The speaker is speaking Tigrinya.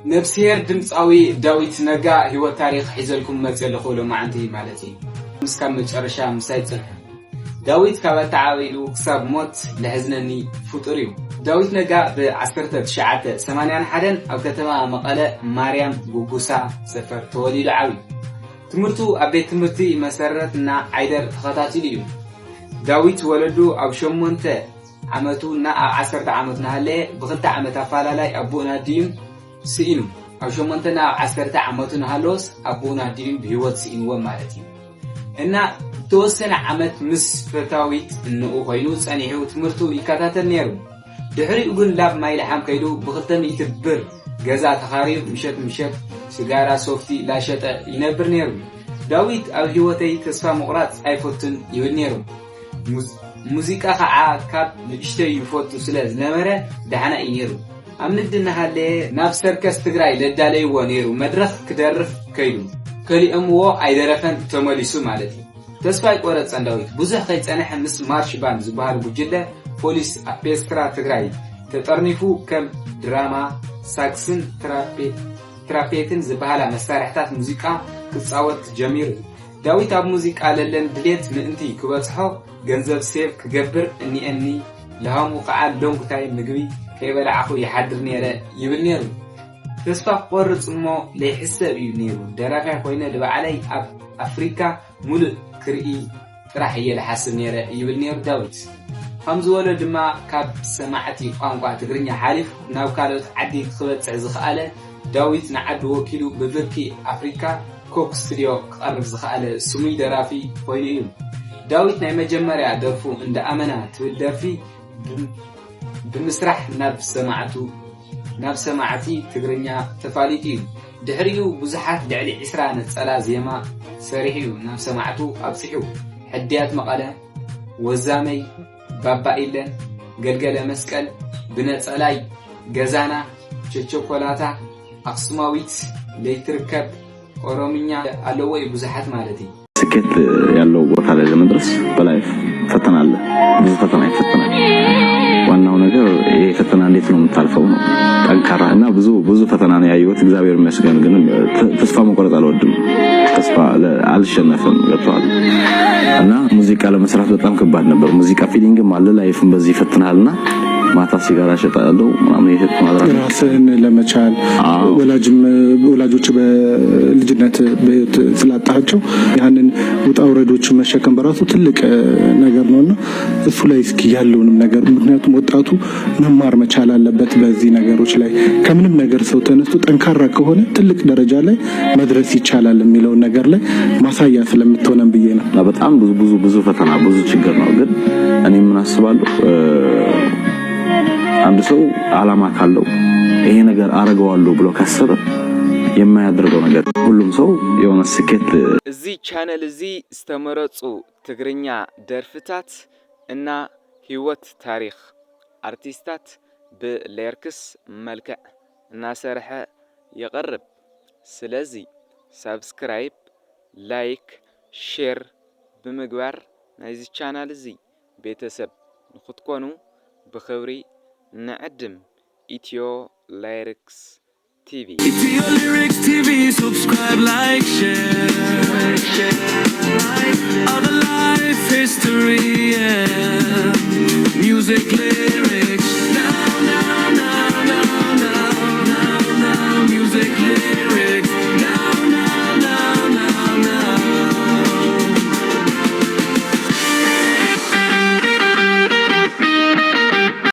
ነብስሄር ድምፃዊ ዳዊት ነጋ ህይወት ታሪኽ ሒዘልኩም መፅእ ኣለኹ ሎማዓንቲ ማለት እዩ። እስካብ መጨረሻ ምሳይ ፅንሑ። ዳዊት ካብ ኣተዓባቢኡ ክሳብ ሞት ለሕዝነኒ ፍጡር እዩ። ዳዊት ነጋ ብ ትሽዓተ ሰማንያን ሓደን ኣብ ከተማ መቐለ ማርያም ጉጉሳ ሰፈር ተወሊዱ ዓብዩ። ትምህርቱ ኣብ ቤት ትምህርቲ መሰረት እና ዓይደር ተኸታቲሉ እዩ። ዳዊት ወለዱ ኣብ ሸሞንተ ዓመቱ እና ኣብ ዓሰርተ ዓመቱ ናሃለየ ብክልተ ዓመት ኣፋላላይ ኣቦኡን ኣዲኡን ስኢኑ። ኣብ ሸሞንተ እና ኣብ ዓሰርተ ዓመቱ ናሃለወስ ኣቦኡን ኣዲኡን ብህይወት ስኢንዎም ማለት እዩ። እና ዝተወሰነ ዓመት ምስ ፈታዊት እንኡ ኮይኑ ጸኒሑ ትምህርቱ ይከታተል ነይሩ። ድሕሪኡ ግን ላብ ማይ ልሓም ከይዱ ብክልተ ሚእቲ ብር ገዛ ተኻርዩ ምሸት ምሸት ስጋራ ሶፍቲ ላሸጠ ይነብር ነይሩ። ዳዊት ኣብ ህይወተይ ተስፋ ምቑራጽ ኣይፈቱን ይብል ነይሩ። ሙዝ- ሙዚቃ ከዓ ካብ ንእሽተይ ይፈቱ ስለ ዝነበረ ዳሕና እዩ ነይሩ። ኣብ ንግዲ እናሃለየ ናብ ሰርከስ ትግራይ ለዳለይዎ ነይሩ መድረኽ ክደርፍ ከይዱ ከሊኦምዎ ኣይደረፈን ተመሊሱ ማለት እዩ። ተስፋ ኣይቆረፀን ዳዊት ብዙሕ ከይፀነሐ ምስ ማርሽ ባንድ ዝበሃል ጉጅለ ፖሊስ ኣርኬስትራ ትግራይ ተጠርኒፉ ከም ድራማ፣ ሳክስን ትራፔ- ትራፔትን ዝበሃላ መሳርሕታት ሙዚቃ ክፃወት ጀሚሩ እዩ። ዳዊት ኣብ ሙዚቃ ለለን ድሌት ምእንቲ ክበፅሖ ገንዘብ ሴቭ ክገብር እኒኤኒ ለሃሙ ከዓ ሎንግ ታይም ምግቢ ከይበላዕኹ ይሓድር ነይረ ይብል ነይሩ። ተስፋ ክቆርፅ እሞ ለይሕሰብ እዩ ነይሩ። ደራፋይ ኮይነ ልባዕለይ ኣብ ኣፍሪካ ሙሉእ ክርኢ ጥራሕ እየ ልሓስብ ነይረ ይብል ነይሩ ዳዊት። ከም ዝበሎ ድማ ካብ ሰማዕቲ ቋንቋ ትግርኛ ሓሊፉ ናብ ካልኦት ዓዲ ክበፅሕ ዝኸኣለ ዳዊት ንዓዱ ወኪሉ ብብርኪ ኣፍሪካ ኮክ ስቱድዮ ክቐርብ ዝኸኣለ ስሙይ ደራፊ ኮይኑ እዩ። ዳዊት ናይ መጀመርያ ደርፉ እንዳ ኣመና ትብል ደርፊ ብ- ብምስራሕ ናብ ሰማዕቱ ናብ ሰማዕቲ ትግርኛ ተፋሊጡ እዩ። ድሕሪኡ ብዙሓት ልዕሊ ዕስራ ነፀላ ዜማ ሰሪሑ እዩ ናብ ሰማዕቱ ኣብፂሑ። ሕድያት መቐለ፣ ወዛመይ፣ ባባ ኢለን፣ ገልገለ መስቀል፣ ብነፀላይ፣ ገዛና፣ ቸቸኮላታ፣ ኣኽሱማዊት፣ ለይትርከብ፣ ኦሮምኛ ኣለዎ እዩ ብዙሓት ማለት እዩ። ስኬት ያለው ቦታ ላይ ለመድረስ በላይፍ ፈተና አለ። ብዙ ፈተና ይፈተናል። ዋናው ነገር ይሄ ፈተና እንዴት ነው የምታልፈው ነው። ጠንካራ እና ብዙ ብዙ ፈተና ነው ያየሁት። እግዚአብሔር ይመስገን ግን ተ- ተስፋ መቁረጥ አልወድም። ተስፋ ለ- አልሸነፍም። ገብቶሃል? እና ሙዚቃ ለመስራት በጣም ከባድ ነበር። ሙዚቃ ፊሊንግም አለ፣ ላይፍም በዚህ ይፈትንሃል። እና ማታ ሲጋራ እሸጣለሁ ምናምን እየሸጥኩ ማድራት ራስህን ለመቻል አዎ። ወላጅም ወላጆች በልጅነት በህይወት ስላጣቸው ያንን ውጣ ውረዶች መሸከም በራሱ ትልቅ ነገር ነውና እሱ ላይ እስኪ ያለውንም ነገር ምክንያቱም ወጣቱ መማር መቻል አለበት። በዚህ ነገሮች ላይ ከምንም ነገር ሰው ተነስቶ ጠንካራ ከሆነ ትልቅ ደረጃ ላይ መድረስ ይቻላል የሚለውን ነገር ላይ ማሳያ ስለምትሆነን ብዬ ነው። እና በጣም ብዙ ብዙ ብዙ ፈተና ብዙ ችግር ነው። ግን እኔ ምን አስባለሁ እ፣ አንድ ሰው አላማ ካለው ይሄ ነገር አረገዋለሁ ብሎ ካሰበ የማያደርገው ነገር ሁሉም ሰው የሆነ ስኬት እዚ ቻነል እዚ ዝተመረፁ ትግርኛ ደርፍታት እና ህይወት ታሪኽ ኣርቲስታት ብሌርክስ መልክዕ እናሰርሐ የቕርብ። ስለዚ ሳብስክራይብ፣ ላይክ፣ ሼር ብምግባር ናይዚ ቻናል እዚ ቤተሰብ ንክትኮኑ ብኽብሪ ንዕድም። ኢትዮ ላይርክስ ቲቪ። Etio Lyrics T V, subscribe, like, share. Other life history, yeah. Music lyrics.